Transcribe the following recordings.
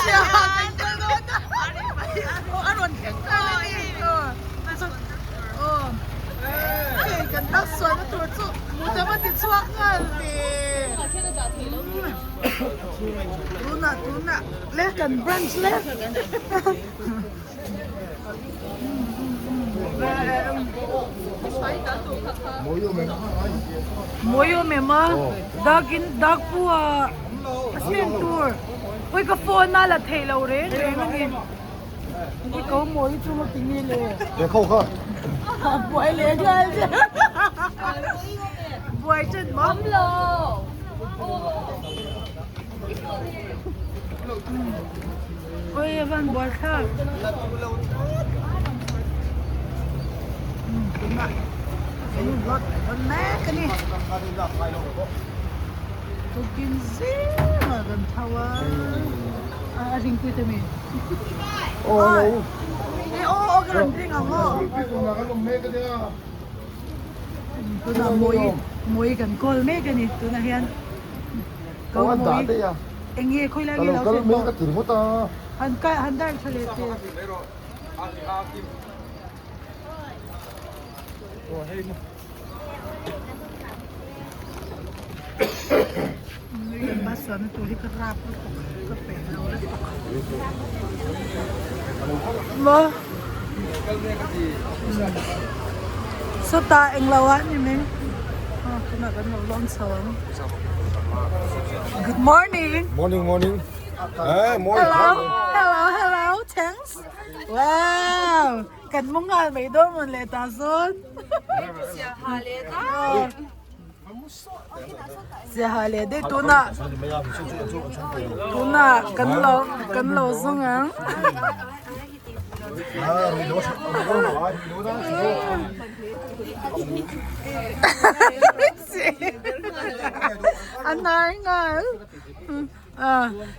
Siaha kan kal dawn a. Aw a rawn thleng nghal a ni. Aw hei kan bus sualna tur chu mut a va ti chhuak nghal ve. Tunah tunah le kan branch le. Mawi awm em a dak in dak pu a a stand tur ui ka phone a la theih loh reng reng a ni i ko mawi chu nga ti nge le buai leh nghal che buai chen maw Oi a van buai thlak. Tunah kan vlog dawn mek a ni. Tukin zingah kan tho a. A ringpui te mi. Oi. E aw aw ka rawn ring ang aw. Tunah mawi mawi kan call mek a ni tunah hian. Ko mawi eng nge khawi lai nge lo thlen tawh han kai han dar tha leh teh. Bus chuanna tur hi ka rap lutuk ka peih lo lutuk. Maw sawtah englo ah ni mai aw tunah kan lo lawn chho ang. Good morning. Morning morning. Eh morning. Hello hello hello thanks. Wow kan mu nghal mai dawn mawn leh ta sawn. Siaha leh daih tunah tunah kan lo kan lo zawng ang. A hnar nghal.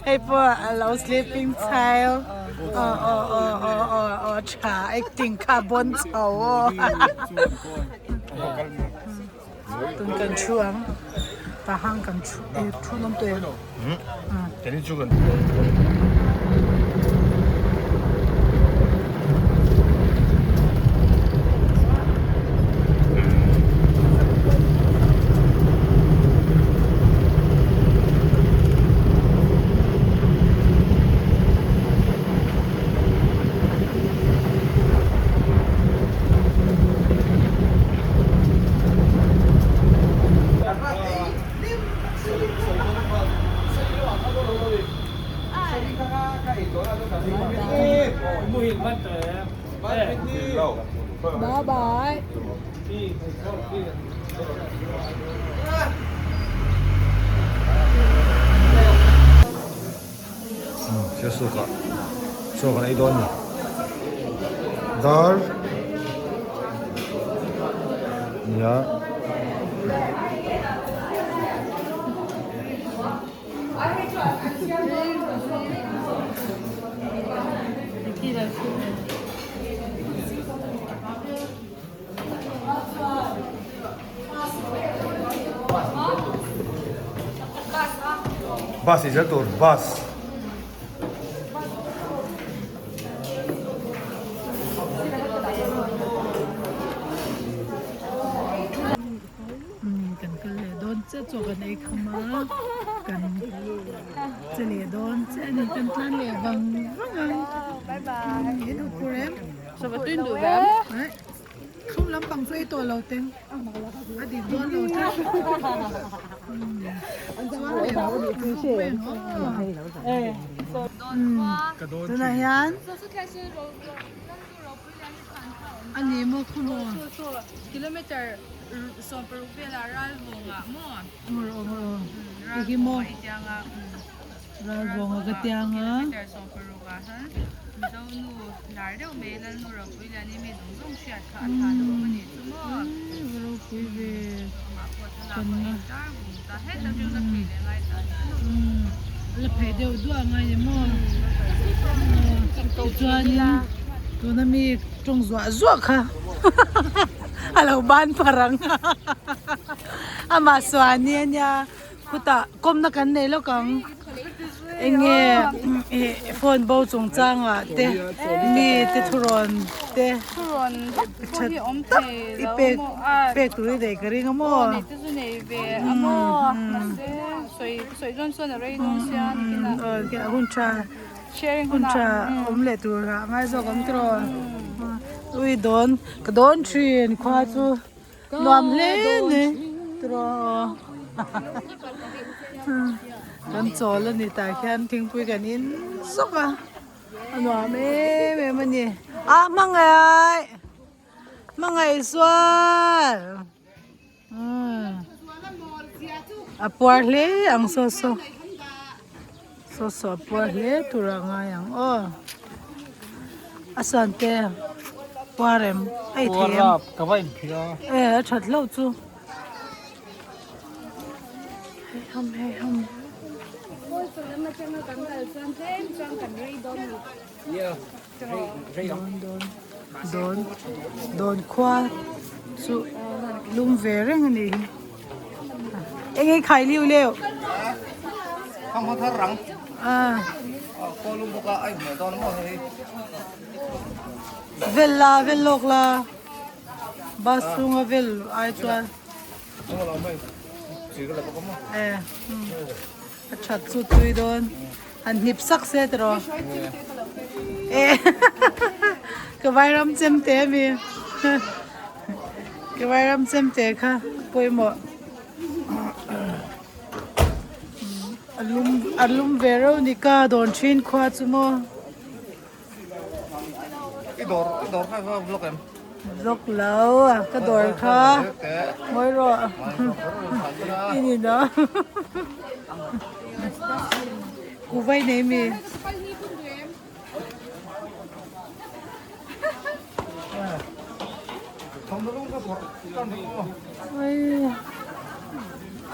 Hei pawh a lo sleeping child aw aw aw aw aw aw tha acting kha bawn chho aw. Tun kan thu ang pahang kan thu thu nawm tawh em? Bye bye. Sialsukah chaw kan ei dawn a ni dar nia Bus i zel tur bus. Kan kal leh dawn chiah chaw kan ei kham a kan che leh dawn chiah a ni kan tlan leh vang vang ang in u phur em thlum lampang chu ei tawh lo teng a dik dawn lo tlat chuan leh tunah hian. A ni maw khu maw? Kilometer 16 velah Ralvawngah maw? Maw maw i hi maw? Ralvawngah ka tiang a. Kilometer 16 ah hian Mizo nu lar deuh mai Lalnu Ropui Liani mi zawng zawng hriat kha a thlan a awm a nih chu maw? Ropui ve. Amah pawh tunah pawh in tar vung ta heta chu la phei leh ngai ta a ni. La phei deuh duah ngai ni maw? Tichuanin tuna mi tawng zuah zuah kha a lo ban phar ang amah suani a nia khutah kawmna kan nei lawk ang. Enge i phone bo chungchangah te mi te thurawn te that tak i pek pek tur i nei ka ring a maw? Hun tha hun tha awm leh tur ah ngai zawk ang tiraw? Ui dawn ka dawn thin khua chu. Nuam hle ni tiraw kan chawl a ni tah hian thingpui kan in zawk a a nuam em em a ni a hmangaih hmangaih sual a puar hle ang saw saw saw saw a puar hle tur a ngai ang aw a san te puar em a i thei em. Ka va inphih a. E a that hlauh chu. Hei ham hei ham. Dawn dawn dawn khua chu lum ve reng a nih hi. Eng nge khai liu leu? Khang ho thar rang. Ah. Khaw lum bawk a a inhmeh dawn maw hei. Vel la vel lawk la bus chhunga vel ai chuan e a that chu tui dawn han hnip sak se tiraw e ka vairam chem te ami ka vairam chem te kha pawimawh a lum a lum ve reuh ni ka dawn thin khua chu maw. I dawr i dawr kha kha vlog em? Vlog lo a ka dawr kha ngawi rawh i ni no Kuvai nei mi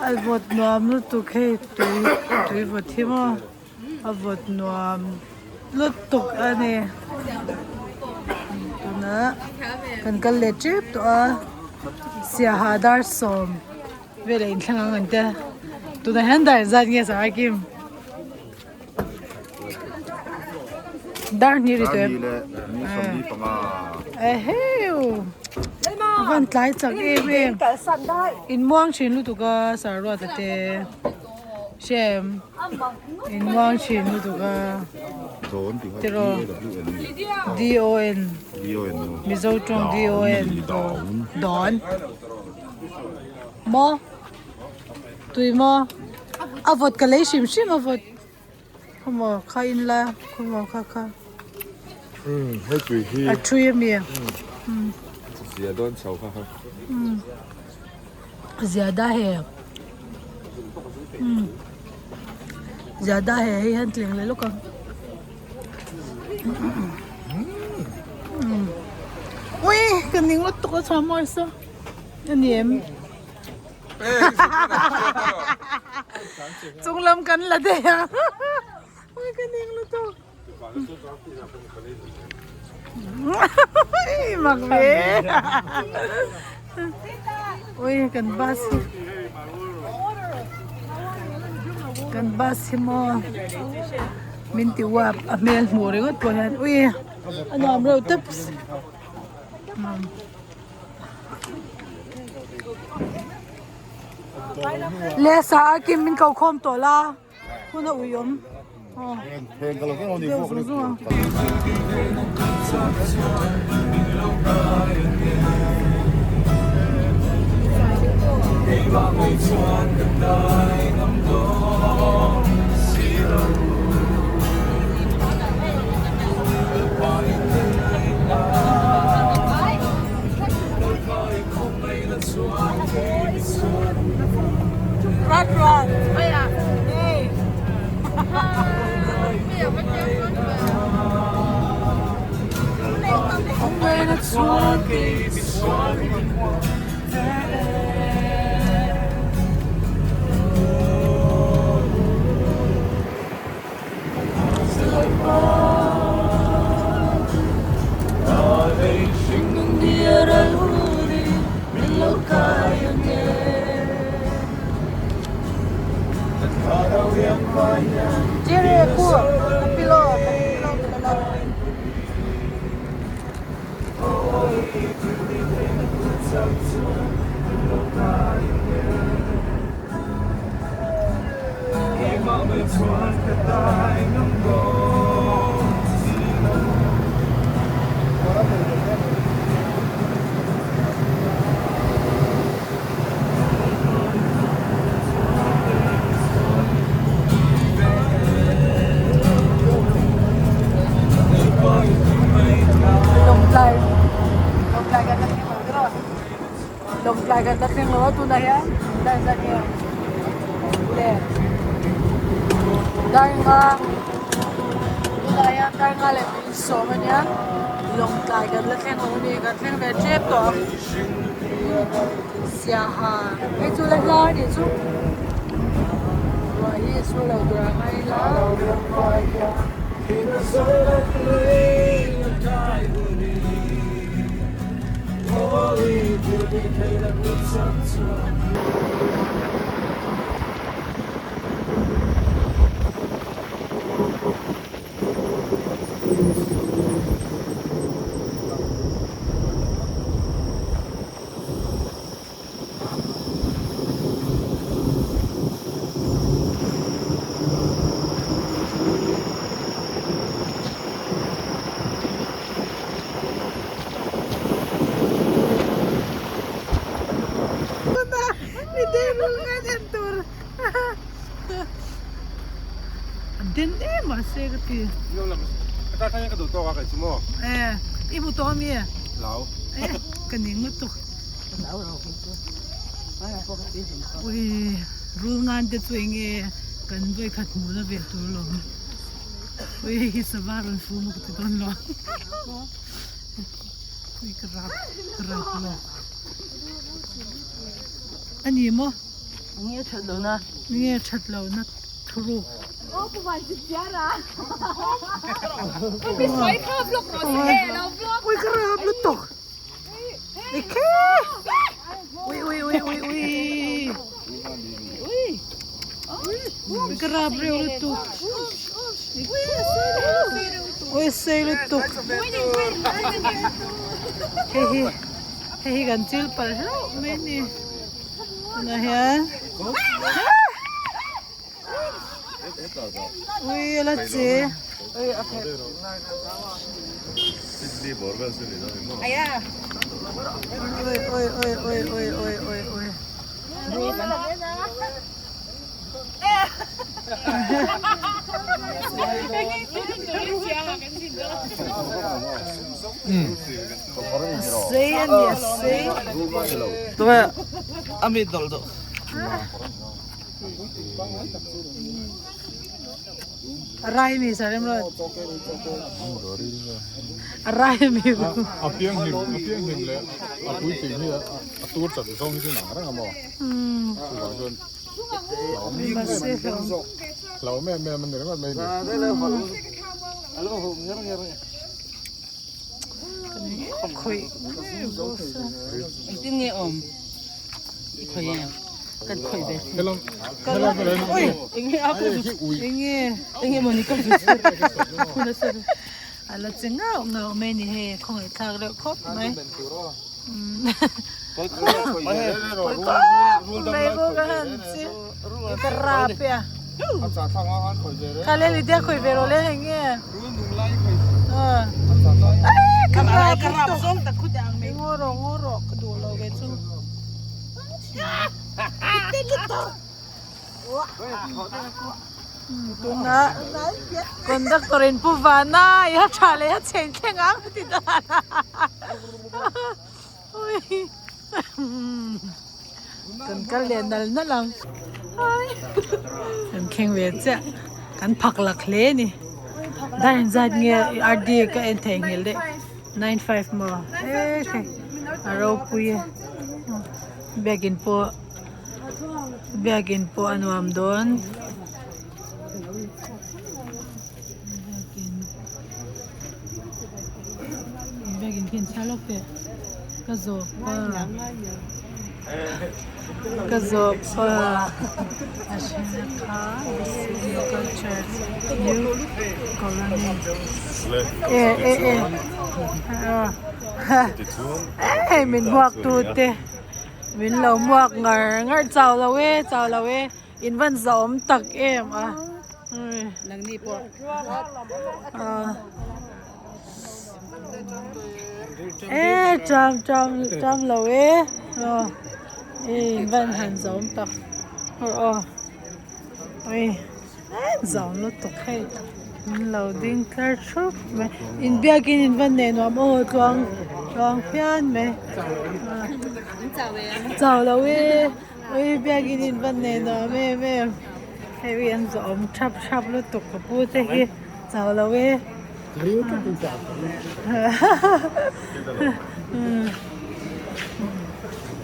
A vawt nuam lutuk hei tui tui vawt hi maw. A vawt nuam lutuk a ni tunah kan kal leh tep tawh a siaha dar sawm velah inthleng ang an tia tunah hian dar engzat nge Sarah Kim dar hnih ri tawh em eheu a van tlai chak em em inmuang thin lutuk a Sarah te. Shem in muang thin lutuk a tiraw D O N Mizo tawng D O N dawn maw tui maw a vawt ka lei hrim hrim a vawt khawmaw kha in la khawmaw kha kha a thui ami Ziada he umm ziada he hei hian tling leh lawk ang umm ui ka ning lutuk a chhuah mawi saw a ni em chung lam kan la daih a ui ka ning lutuk. Mak ve Ui kan bus hi kan bus hi maw min ti uap a hmel hmuh ringawt pawh hian ui a nuam reuh tep Le sa a kim min ko khawm tawh la. Hun a ui awm. Deuh zung zung a. Jerry ku ka pillow ka pillow ka la Lawngtlai Lawngtlai kan la thleng lo tiraw Lawngtlai kan la thleng lo a tunah hian dar zat nge le dar nga tunah hian dar nga leh minute sawm a nia Lawngtlai kan la thleng lo a ni kan thleng ve tep tawh ang. Siaha hei chu la hla anih chu ruah hi a sur lo tur ang a ila. Den em a se ka ti. E i hmu tawh ami? E ka ning lutuk. Ui rul ngan te chu enge kan vawikhat hmuh na ve tur alawm. Ui hei hi sava rawn fu maw ka ti dawn lo. Ui ka rap ka rap lo. A ni maw? Nge that lo na. Nge that lo na thuruk. Ui ka rap lutuk. Ui ui ui ui ui. Ui ka rap reuh lutuk. Ui sei lutuk. Hei hi hei hi kan chil palh hlauh mai a ni. Tunah hian Ui a la che. Ui ui ui ui ui ui ui ui. Sei a ni a sei. A rai mi sa rem lo. A rai mi. A piang hlim a piang hlim leh a puitling hi a tur chat zawng hi chu nang reng a maw. Chuvang chuan hlau em em a ni ringawt mai a ni. Engtin nge awm? I khawih em? Kan khawih ve thei. Ui! Enge a ka zut. Enge? Enge mawni ka zut. Phun a sawi. A la che ngauh ngauh mai a ni hei, khawngaih thlak reuh khawp mai. Mai bawk a han che. Ka rap e a. Kha le Lydia khawih ve rawh le hei nge. Ka rap lutuk. Ngaw rawh ngaw rawh ka duh lo ve chu. Tuna conductor in pu vana i a tha leh a chheng thleng ang a ti dan a kan kal leh nal nal ang kan thleng ve chiah kan phak lak hle a ni dar engzat nge RD ka en theihnghilh daih 95 maw a ropui e biakin pawh biakin pawh a nuam dawn biakin biakin khi an chhiar lawk teh ka zawh pa. Ka zawh pa a hring kha Local Church New Colony e e e e min hmuak tu te min lo hmuak ngar ngar chau lo e chau lo e in van zahawm tak em a E tram tram tram lo e aw e in van han zawm tak aw aw ui zawm lutuk hei an lo ding tlar thup mai inbiakin in van nei nuam aw tluang tluang phian mai chau lo e ui biakin in van nei nuam em em hei hi an zawm thap thap lutuk ka pu te hi. Chau lo e.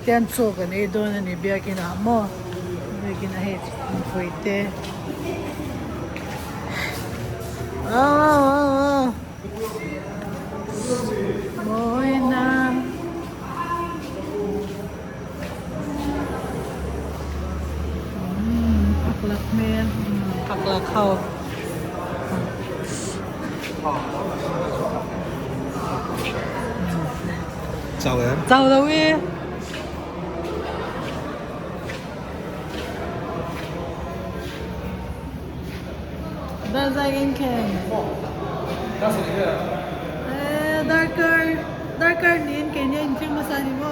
Tian chaw kan ei dawn a ni biakin ah maw biakin ah hei mipui te aw mawina paklak hmel paklak ho. Chau em? Chau lo e. Darzain khen. Eh, darkar darkar nin ke nia in film masa ni mo.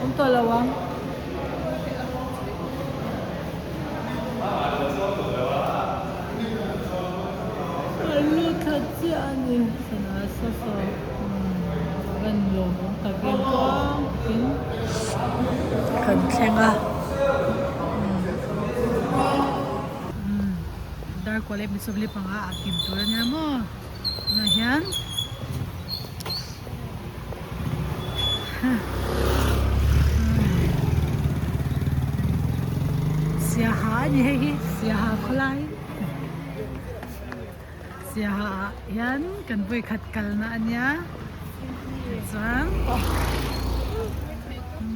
Awm tawh lo ang. An lu thla chiah a ni sana sa saw van lawmawm tak em tluang takin kan thleng a. Darkual leh misawmli panga ah kim tur a nia maw tunah hian Siaha a ni hei hi Siaha khawlai Siaha ah hian kan vawikhat kalna a nia chuan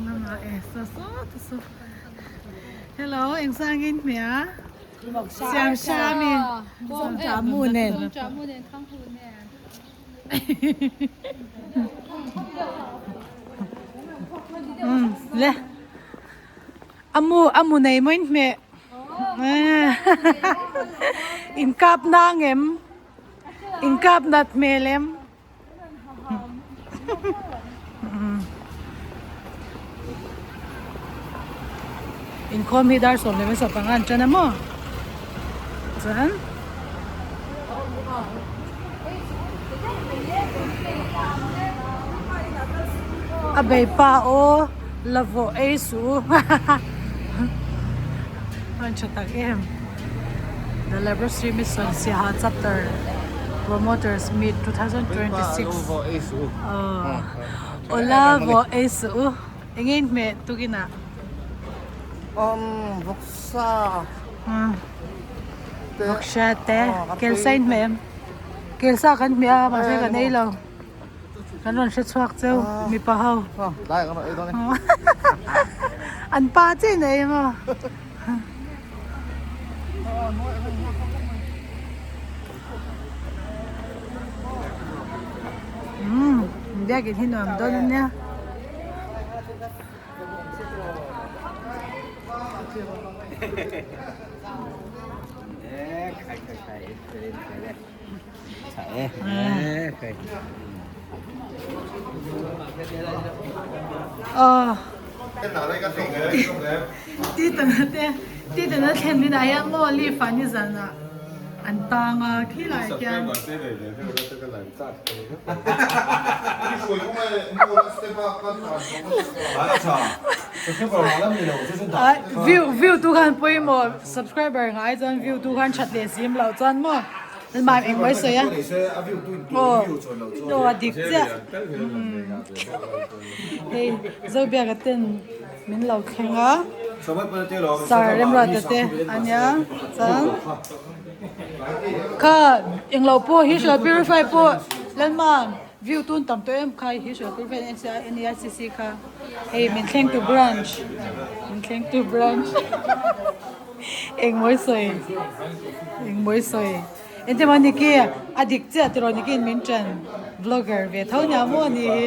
lamah e saw saw te saw hello eng sangin hmeh a. Siam Shami Sawmṭamu nen. Le amu amu nei maw in hmeh in kap nang em in kap nat hmel em. Inkhawm hi dar 15 an tan a maw chuan a bei pa aw la vawh ei suh u a tha tak em. The Laboratory Mission Siaha Chapter Promoters Meet 2026 Ola vo ei suh u eng in hmeh tukin ah Vawksa te Vawksa te kelsa in hmeh em kelsa kan hmeh a mahse kan ei lo kan rawn hre chhuak cheu mipa ho tlai kan rawn ei dawn e an pa chiah in a ei maw. Umm biakin hi nuam dawn a nia. Aw Titana te Titana thlen min ah hian maw leaf ah nizan ah an tang a khilai ah khian. View view tu khan pawimawh subscriber ngai chuan view tu khan that leh zim loh chuan maw. Mah eng mai sawi a aw aw a dik chiah hei Zobiaka ten min lo thleng a. Sir Remruata te ania chuan kha englo pawh hi hrilh purify pawh Lalma view tun tam tawh em kha hi hrilh purify N E I C C kha hei min thleng tu branch min thleng tu branch engmawi sawi engmawi sawi engtin maw niki a dik chiah tiraw nikin min ṭan vlogger ve tho nia maw ni hi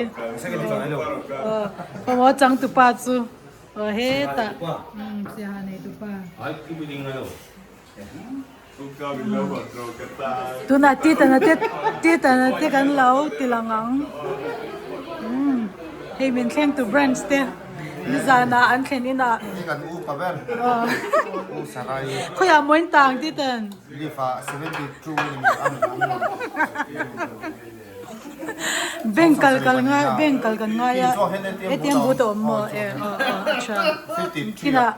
aw khaw changtupa chu. Aw hetah siaha nei tu pa. Tunah titana te titana te kan lo ti lang ang. Hei min thleng tu branch te nizanah an thlen inah. Hei kan u pa ber. U Sarai. Khawiah maw in tang titan. Lift ah 72 ni mi a min ang. Bank kal kal ngai bank kal kan ngai a ATM booth a awm maw e aw aw a tha kinah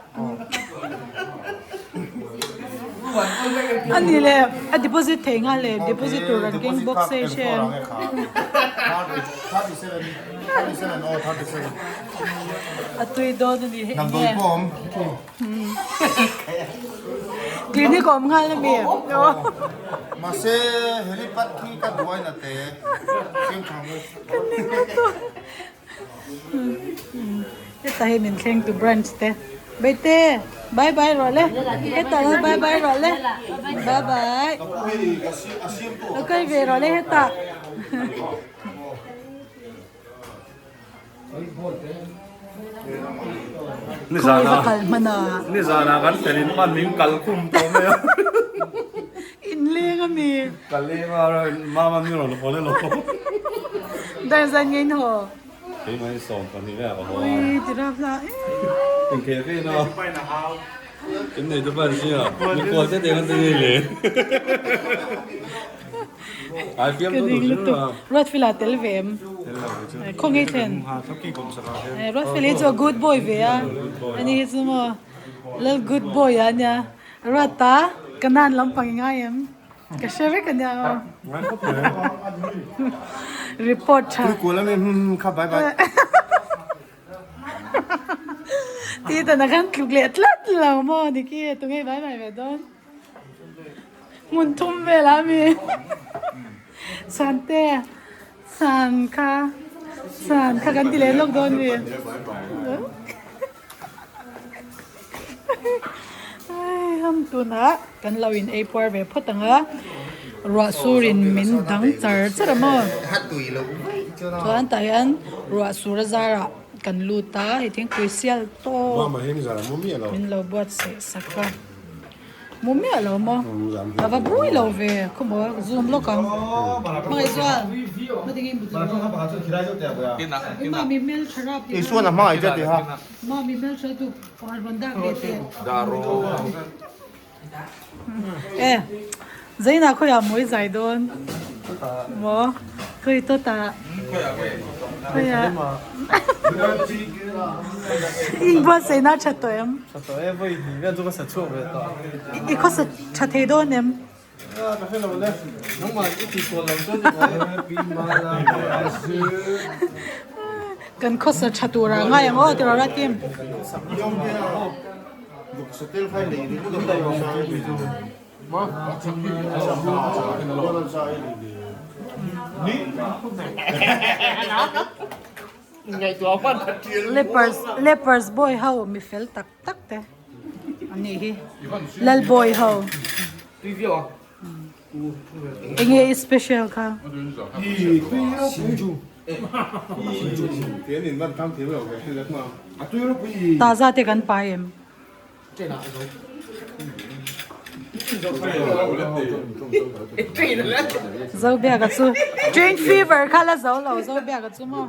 a ni le a deposit thei nghal le deposit tur kan keng bawk se hre a tui dawn a ni hei nge Clinic awm nghal a mi? Mahse helipad khi ka duai na te siam tha nge. Ka ning lutuk. Heta hi min thleng tu branch te. Baite bye bye rawh le. Heta la bye bye rawh le. Bye bye. Lo kai ve rawh le heta. Nizana kan felin hman min kal khum tawh mai a. In leng a mi. Ka leng a mama mi rawn haw leh lo. Darzan nge in haw? Keimah hi 12 vel ka haw a. Ui tirap la ee. Inkheh vel a. In nei te pawh an hria. Mikhual te te kan ti ngei le. Ka ring lutuk. Ruatfela tel ve em? Khaw ngei thlen. Ruatfela hi chu a good boy ve a. Ani hi chu maw lal good boy a nia. Ruata ka nan lampang i ngai em? Ka hre vek a nia aw. Report tha. Ti tan a khan tluk leh tlat lo maw Niki tunge mai mai ve dawn hmun thum vel ah mi Sante San kha San kha kan ti leh lawk dawn mi Ham tunah kan lo in ei puar ve phawt ang a ruah sur in min dang char char a maw chuan tah hian ruah sur a zarah kan lut a hei thingpui sial tawp min lo buatsaih sak a. Mu miah lo maw? A va bui lo ve khaw maw zoom lawk ang. Hmangaih chuan hmatinge in bu tur maw? I mami hmeltha rap tih Isuan a hmangaih che tih ha. Mami hmeltha tu pakhat rawn dak leh teh. E Zaina khawiah mawi zai dawn maw? Khawi tawtah. Khawiah. In buatsaihna a tha tawh em? Tha tawh e, vawi hnih vel chu ka sa chhuak ve tawh. I khawsa tha thei dawn em? A ka hre lo le, nangmah i ti sual lo chuan ni mai. Kan khawsa tha turah ngai ang aw ti rawh Ratim. Lepers lepers boy ho mi fel tak tak te an nih hi lal boy ho enge i special kha taza te kan pai em. Zo biak a chu train fever kha la zo lo zo biak a chu maw.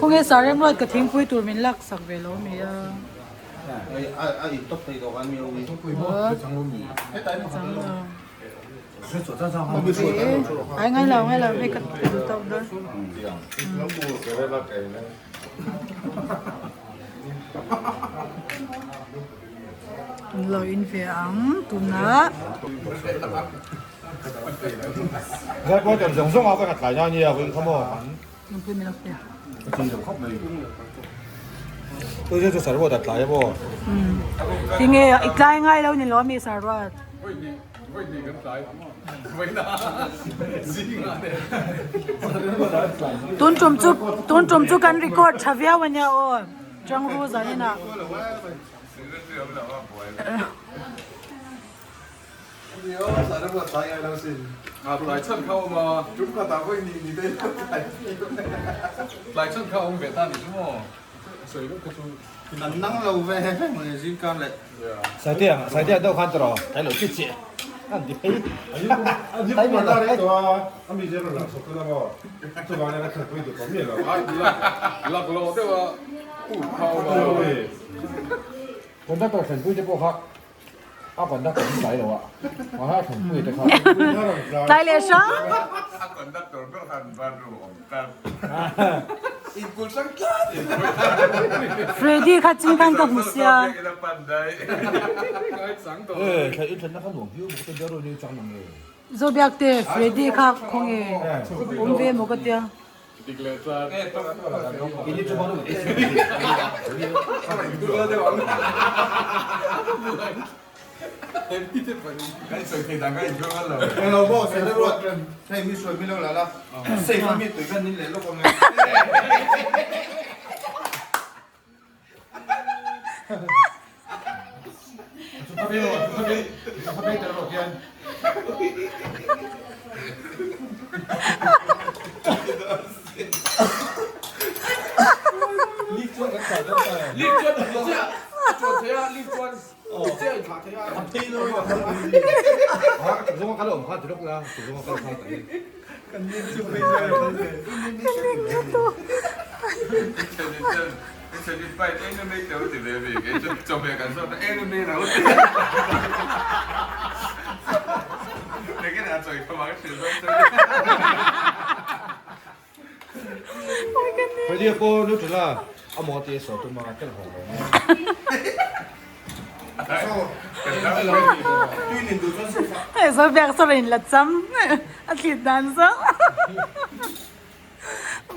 Khawnge Saremruat ka thingpui tur min laksak ve lo mi a. Ai ngai lo ngai lo hei ka tum tawk dawn. An lo in ve ang tunah. Zai pawh zawng zawng a ka tlai na nia kha maw an. Tinge i tlai ngai lo ni lo mi Sarwat? Tun tum chu tun tum chu kan record tha viau ania aw Changru zaninah. A conductor hi tlai lo a, mahse a thawmpui te kha. Tlai leh hrang. A conductor ber khan van room a awm tlat. Inkul hrang tlat. Freddy kha ching khan ka hmu sia. Zobiak te Freddy kha khawnge awm ve maw ka tia. Hei zo biak saw in la cham a thlit dan zawng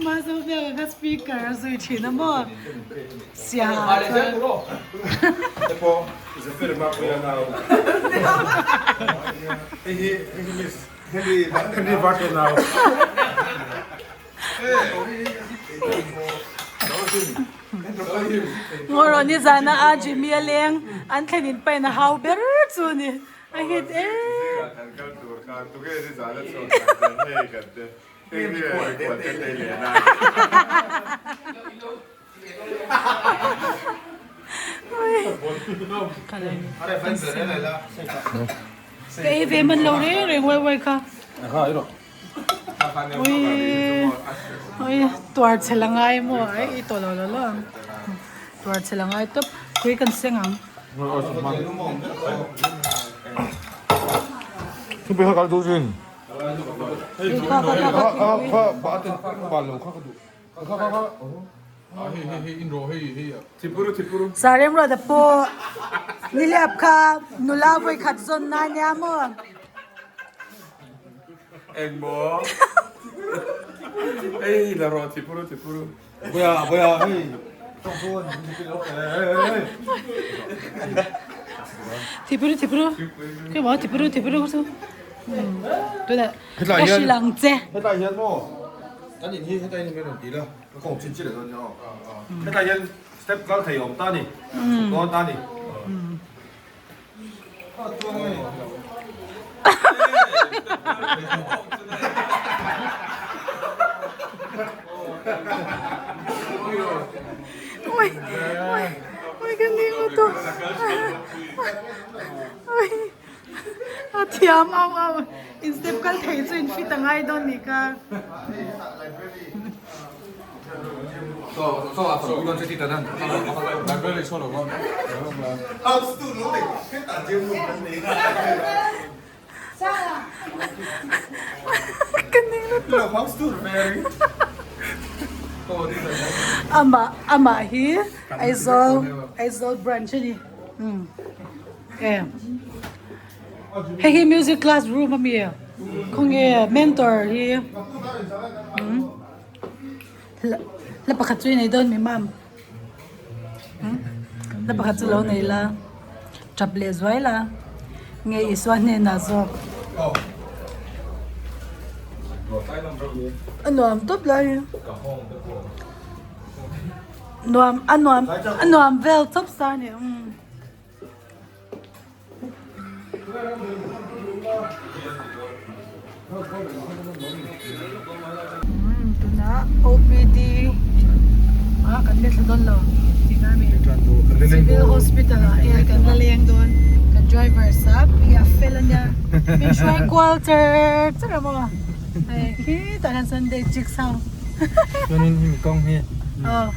Mah zo biak a kha speaker a zui thin a maw sia chuan Ngaw ni zana a Jimmy a leng an thlen in pain a hau ber chu ni a hit em. Ka ei ve man lo reng reng uai uai kha. Ui ui tuar chhe la ngai maw ai i tawh lo lo lo ang tuar chhe la ngai tawp khui kan seng ang. Sarem road ah pawh nilep kha nula vawi khat zawn na ania maw. Engmaw ei la rawh thipuru thipuru. Thipuru thipuru keimah thipuru thipuru chu tunah ka hrilh ang che. Hetlai hian maw kan in hi hetlai hian min rawn ti la ka kawng chin chi leh dawn nia aw hetlai hian step kal thei awm ta ni chhuk dawn ta ni. Ui ui ui ka ning lutuk ui a thiam au au in step kal thei chu in fit a ngai dawn nih kha. Amah amah hi Aizawl Aizawl branch a ni. E hei hi music class room a mi khawnge mentor hi umm hla pakhat chu i nei dawn mi mam hla pakhat chu lo nei la tap leh zuai la nge Isua hnenah zawk a nuam tawp lai nuam a nuam a nuam vel chawp sa a ni umm. Tunah OPD ah kan let thla dawn lo tihna a ni. Civil Hospital ah hian kan la leng dawn. Kan driver sap hi a fel a nia. Min hruai kual char char a maw. Hei khitah hian Sunday chicks ho. Chuanin hemi kawng hi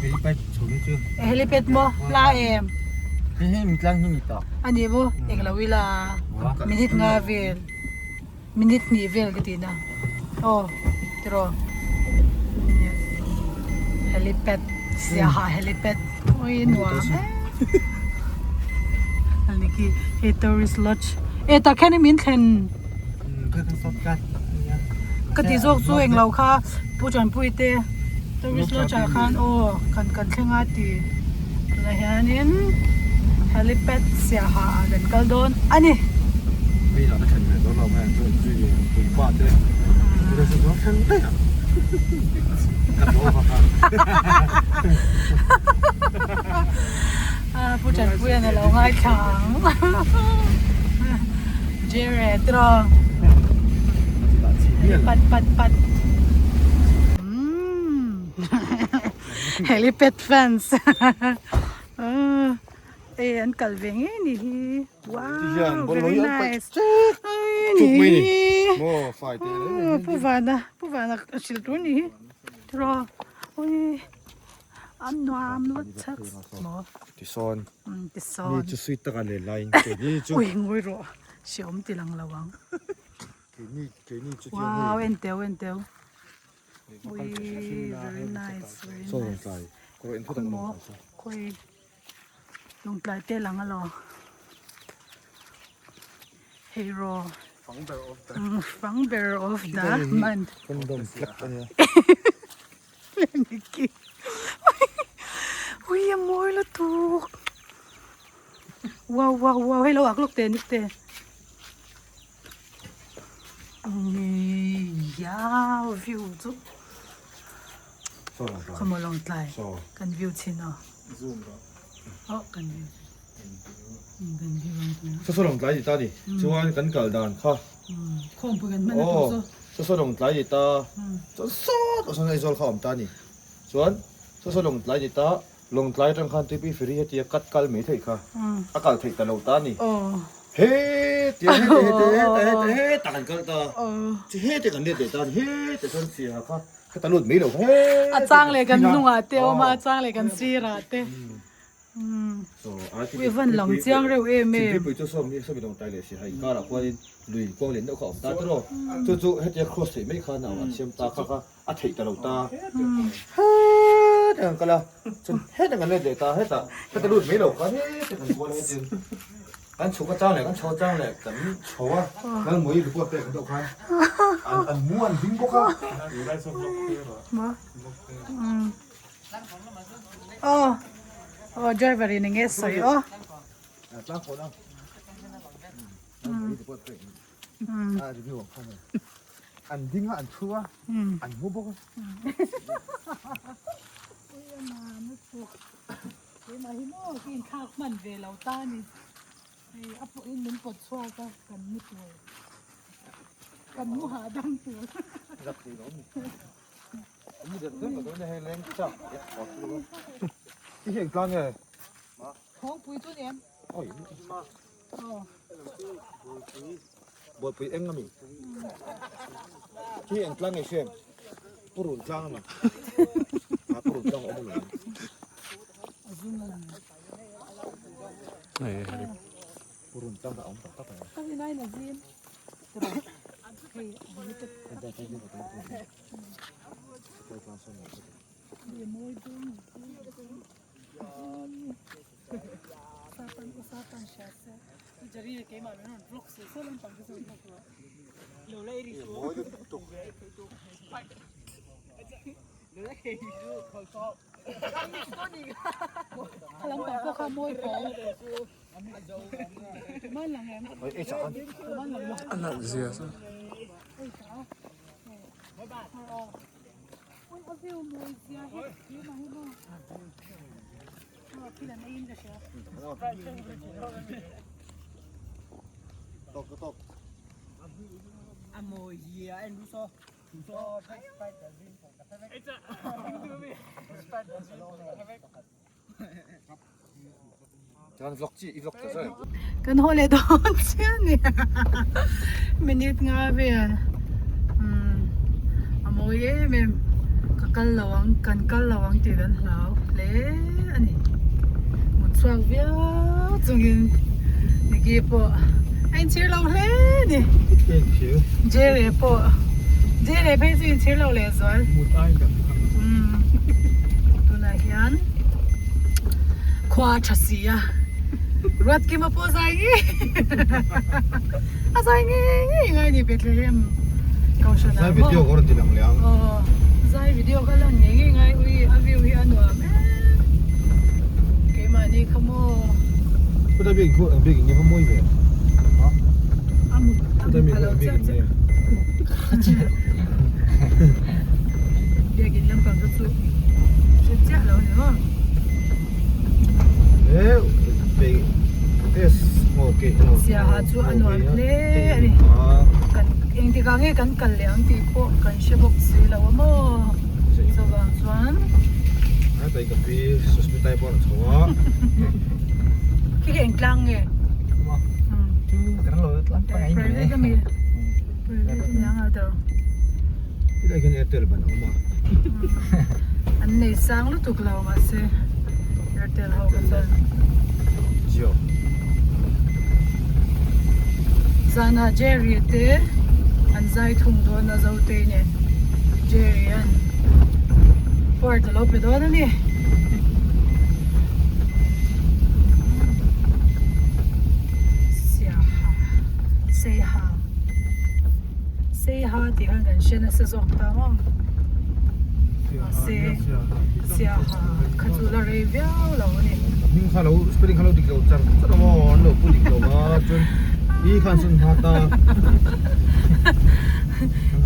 helipad chho hi chu. Helipad maw hla em. Hei hei mi tlang hi ni tawh. A ni maw englo ila minute nga vel minute hnih vel ka tihna aw tiraw helipad siaha helipad ui nuam em a ni khi hei tourist lodge e tah khian in min thlen ka ti zawk chu englo kha pu Tanpui te tourist lodge ah khan aw kan kan thleng a ti tunah hianin helipad siaha ah kan kal dawn a ni. Pu Tanpuia'n a lo ngaithla ang. Jere tiraw pat pat pat umm helipad fans e an kal ve ngei ni hi wow very nice ai ni pu vana pu vana hrilh tur ni hi tiraw ui An nuam lut chak maw? Tisawn. Tisawn. Ni chu sweet taka len laiin keini chu. Ui ngawi rawh hreawm ti lang lo ang. Keini keini chu tiang hei. Wow en teu en teu. Ui very nice very nice. Saw lawngtlai kawr en phawt ang lawngtlai saw. Khawi lawngtlai te lang alaw. Hei raw. Fang ber of the. Fang ber of the month. Condom flag ania. Ui a mawi lutuk wow wow wow hei lo ak lawk teh nik te ya view chu khawmaw lawng tlai kan view chhin aw aw kan view kan view ang tuna saw lawng tlai ti ta ni chuan kan kal dan kha khawmpui kan hman a tur chu Saw saw lawng tlai ni ta chuan sawt ah sawn Aizawl kha a awm ta a ni. Chuan saw saw lawng tlai ni ta lawng tlai atang khan tuipui ferry hetia cut kal mai theih kha a kal theih ta lo ta a ni. Hetia hete hete heta heta heta kan kal ta chu hete kan let leh ta a ni hete chuan siaha kha ka ta lut mai lo kha hete A chang leh kan hnungah te a awm a a chang leh kan sirah te. Ui van lang chiang reuh em em. Chhimphipui chu sawm hi sawmi lawngtlai leh Sihai karah khuanin lui kuang lian deuh kha a awm ta tiraw. Chu chu hetia cross theih mai khan a an siam ta kha kha a theih ta lo ta. Hetah kan kal a, chuan hetah kan let leh ta hetah heta lut mai lo khan hetah kan kual a hetin kan chhuk atang leh kan chho atang leh kan chho a Lalmawii report pek ang deuh khan an mu an ding bawk a. Aw aw driver in enge sawi aw an ding a an thu a an mu bawk a keimah hi maw ka inthlak hman ve lo ta a ni hei a pawhin min pawt chhuak a kan mu tur kan mu hahdam tur. Thawngpui chu ni em? Buaipui eng ami? Khi eng tlang nge hriam? Purun tlang ami? A purun tlang a awm alawm. Purun tlang a awm tak tak a. Ka rin aiin a zim. kan hria se Jerry leh keimah min rawn vlog suh suh lampang te chu an vlog lo. Lo la eri su. Kha lampang pawh kha mawi pawl. Man lang em? Man lang lo. A nalh zia sa. Ui a view mawi zia hi keimah hi maw. Thil an eiin ka hria. Tawk ka tawk. A mawi zia en lu saw. Chuan vlog chi i vlog ta zai. Kan haw leh dawn chiah a ni. Minute nga vel umm a mawi em em ka kal lo ang kan kal lo ang tih kan hlau hle a ni. Mut chhuak viau chungin Nikki pawh a inchhir lo hle a ni. Jere pawh Jere phei chu inchhir lo leh zual. Mut aiin kan thang a. Umm tunah hian khua a tha si a Ruatkima pawh zai ngei a zai ngei ngei ngai ni Bethlehem Kohhran ah Zai video ka rawn ti lang leh ang. Aw zai video ka lan ngei ngei ngai ui a view hi a nuam em keimahni kha maw. Chutai biak in khu ang biak in nge va mawi ve. A mut a Chutai mut mi a khu lo ang biak chiah in chiah. nge. Biak in lampang ka chu hre chiah lo ni maw. Siaha chu a nuam hle a ni. Kan engtikah nge kan kal leh ang tih pawh kan hre bawk si lo a maw. Chuvang chuan. Khi khi eng tlang nge? Private ami. Private ami ang a tawh. An nei sang lutuk lo mahse Airtel ho kha chuan Zanah Jerry te an zai thung dawn a Zotei nen Jerry an part a lo pe dawn a ni. Siaha Seiha. Seiha tih khan kan hre nasa zawk ta maw mahse Siaha kha chu la rei viau lo a ni. Hming kha lo spelling kha lo dik lo char char a maw an lo pu dik lo a chuan i khan sawn hma ta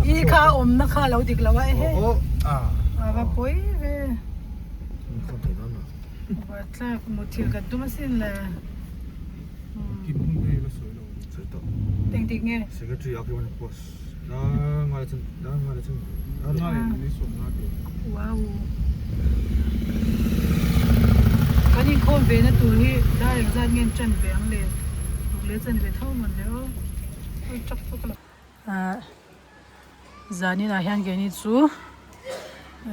I kha a awmna kha lo dik lo a ehe aw a a va pawi ve Inkhawm thei dawn lo. Buaithlak muthilh kan tum asin le. Kim hun hi la sawi lo. Sawi tawh. Eng tik nge? Secretary a kian post. La ngai chan la ngai chan. La ngai ni som nga ti. Wow. Kan inkhawm ve na tur hi dar engzat nge an tan ve ang le? Ruk leh chan ve tho mawn le aw. Oi tap tawk lo. Ah zanin ah hian keini chu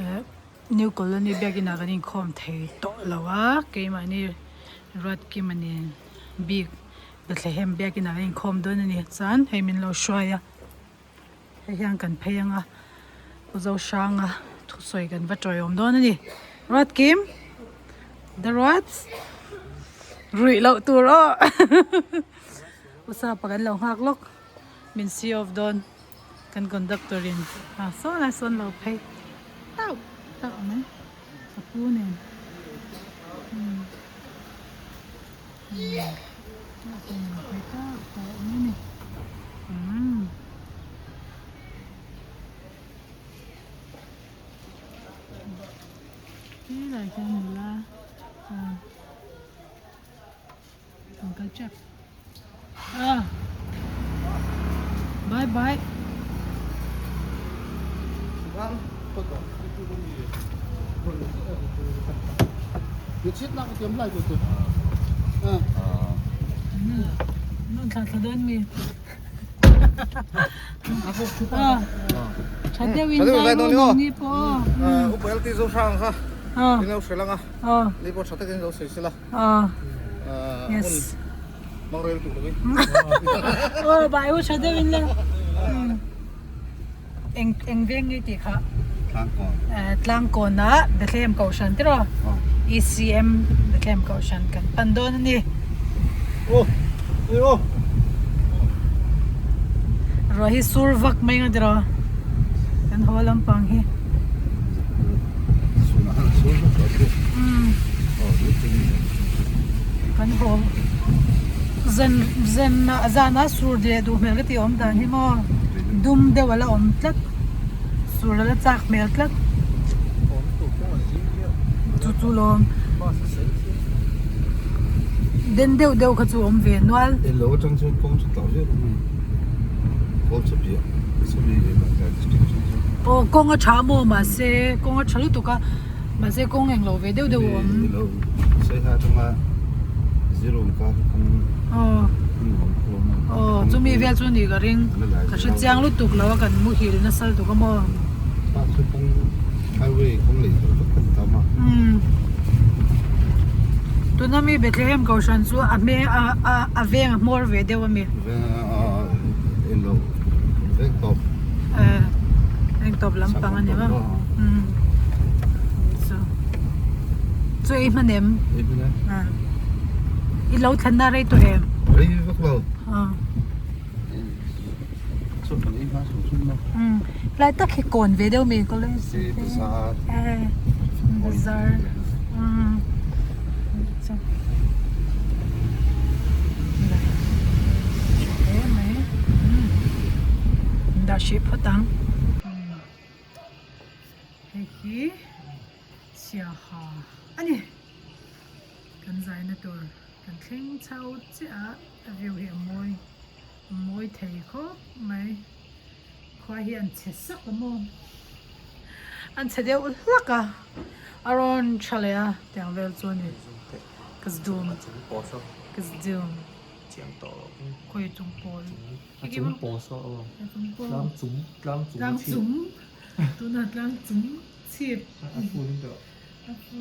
eh New Colony biakin ah kan inkhawm thei tawh lo a keimahni Ruatkima nen bik Bethlehem biakin ah kan inkhawm dawn a ni chuan hei min lo hruai a hei hian kan phei anga Pu Zohranga thusawi kan va tawiawm dawn a ni Ruatkim the Ruat ruih loh tur aw Pu Sapa kan lo nghak lawk. Min see off dawn kan conductor in a saw lai sawn lo phei tauh tauh mai a pu nen umm umm a pu nen phei tauh tauh mai a ni umm. Helai hian nula chuan. An kal tep ah bye bye non thla thla dawn mi ah tha deuh in zai mu ni pawh ah ah ah yes aw bai u tha deuh in le eng eng veng nge tih kha Tlangkawn ah Bethlehem Kohhran tiraw ECM Bethlehem Kohhran kan pan dawn a ni. Ruah hi sur vak mai nga tiraw kan haw lampang hi. Kan haw zan zan zana sur leh duh hmel ka tih awm dan hi maw dum deuh a la awm tlat sur a la chak hmel tlat chu chu lawm den deuh deuh kha chu awm ve nual. Elo atang chuan kawng chu tlau viau mai kawl chu piah chumi leh Lawngtlai district atang chuan. Aw kawng a tha maw mahse kawng a tha lutuk a mahse kawng englo ve deuh deuh a awm. Elo Saiha atanga zero kar kawng aw aw chumi vel chu ni ka ring ka hre chiang lutuk lo a kan muhil nasa lutuk a maw. Chu kawng highway kawng lei tur vek a ni ta maw. Tuna mi Bethlehem Kohhran chu a hme a a a veng a hmawr ve deuh a mi. Veng a eng lo veng tawp. Eh veng tawp lampang a ni maw. Umm chu chu ei hman em? Ei hman e. Ah i lo thlenna rei tawh em? Rei vak lo. Ah. Lai tak hi kawn ve deuh mai college bazar bazar dah hrih phawt ang hei hi siaha a ni kan zaina tur kan thleng chho chiah a a view hi a mawi. Mawi thei khawp mai. Khua hi an chhe sak a maw? An chhe deuh hlak a, a rawn tha leh a tiang vel chu a ni. Ka zoom. Ka zoom. Khawi chung pawl. A chung pawl saw aw. A chung pawl. Tlang chung tlang chung Tlang chung. Tunah tlang chung chhip. A fu in tawh. A fu.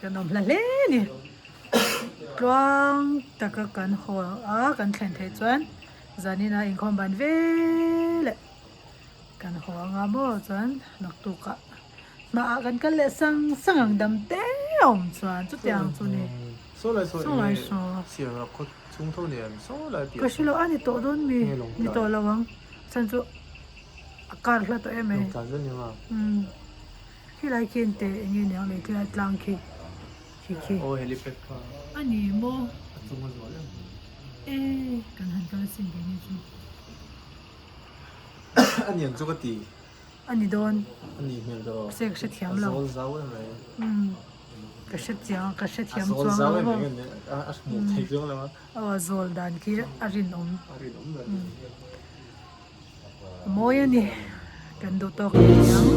Kan awm hla hle a ni tluang taka kan haw a kan thlen theih chuan zanin a inkhawm ban veleh kan haw anga maw chuan naktukah hmaah kan kal leh sang sang ang dam te a awm chuan chutiang chu ni. Saw lai saw Saw lai saw. Sierra khaw chhung tho nen saw lai piah Ka hre lo a ni tawh dawn mi Nge lawng ni tlai. tawh lo ang chhan chu a kar hla tawh em ai. Lawng tlai zel ni ang a. Umm khi lai khi en teh enge niang leh khi lai tlang khi khi khi. Aw helipad kha. A ni maw. A chung a zual em. E kan han kal sin ve ni chu. A nian chu ka ti. A ni dawn. A ni hmel tawh. Se ka hrethiam lo. A zawl zau em mai. Umm ka hrethiam ka hrethiam chuang lo maw. A hmuh theih chuang lo a. Aw a zawl dan khi a rinawm. A rinawm dan. A mawi a ni. Kan duh tawk ngei ang.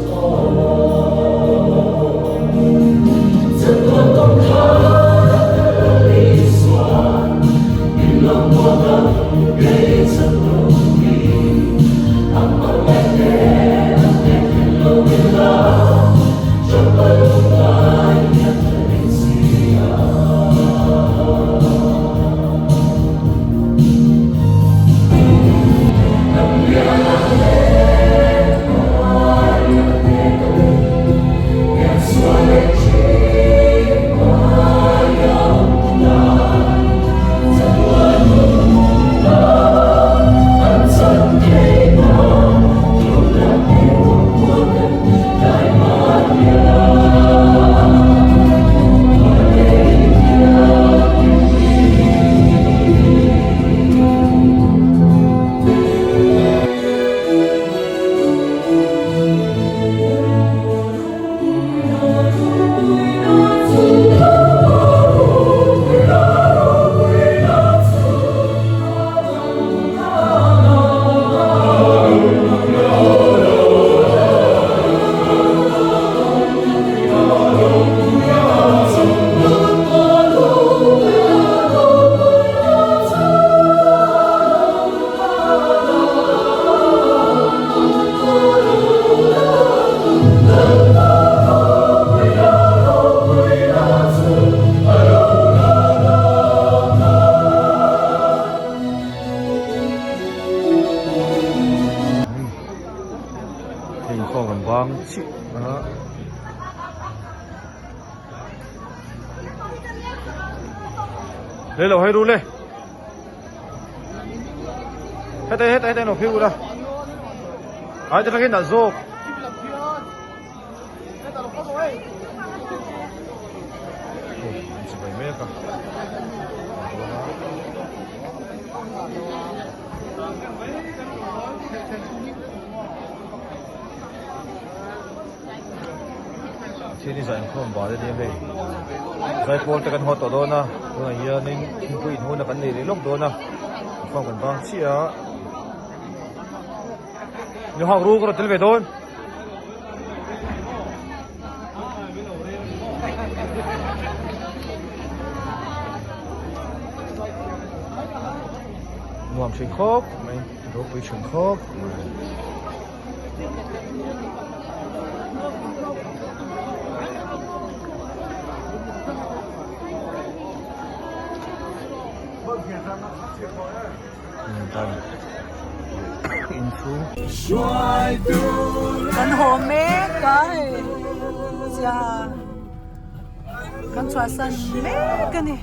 chiah a. Lei lo hai ru le. Hetai hetai hetai lo phei ula. Ai te takin a zawk. Chibai mek a. Thil hi zah inkhawm bal ania hei zaipawl te kan haw tawh dawn a tunah hianin thingpui inhawna kan nei leh lawk dawn a inkhawm kan bang chiah a ni hak ru ka rawn tel ve dawn. Nuam thin khawp mai ropui thin khawp mai. Kan haw mek a hei zia kan chhuahsan mek a ni.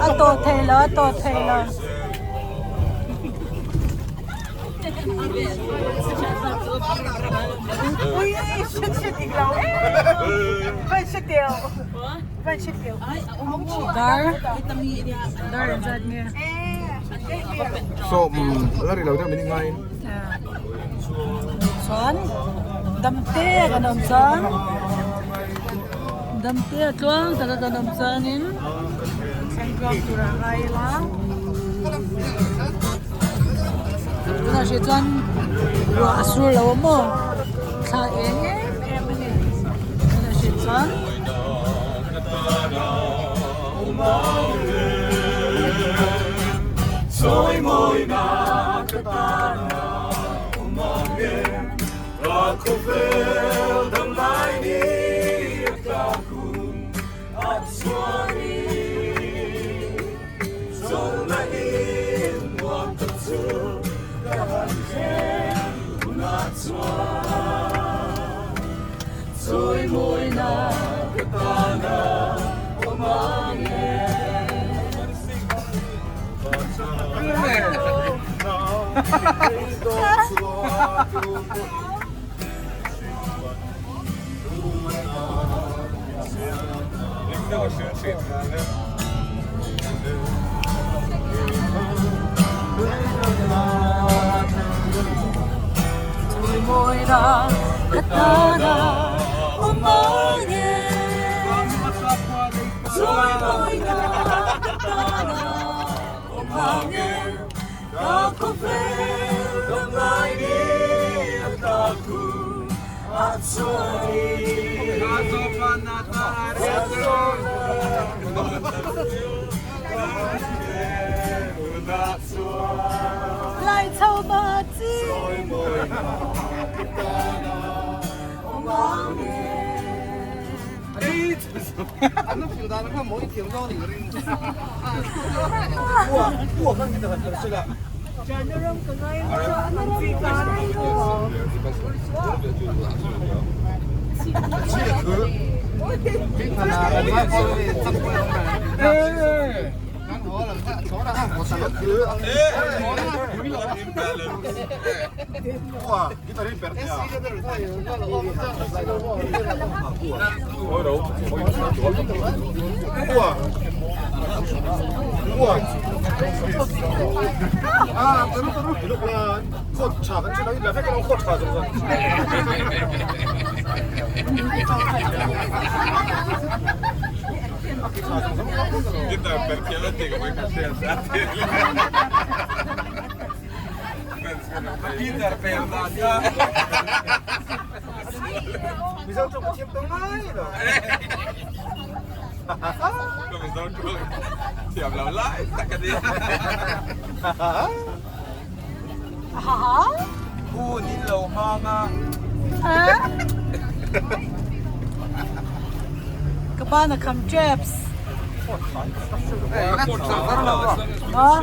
A tawh thei lo a tawh thei lo. Ui hre hre dik lo Dar dar engzat nge? Sawm la ri lo deuh min ngai. Chuan damte a kan awm chuan damte a tluang taka kan awm chuanin thleng tluang tur a ngai ila tunah hrih chuan ruah a sur lo a maw thla eng em em a ni tunah hrih chuan. Ban a kham traps. Ha?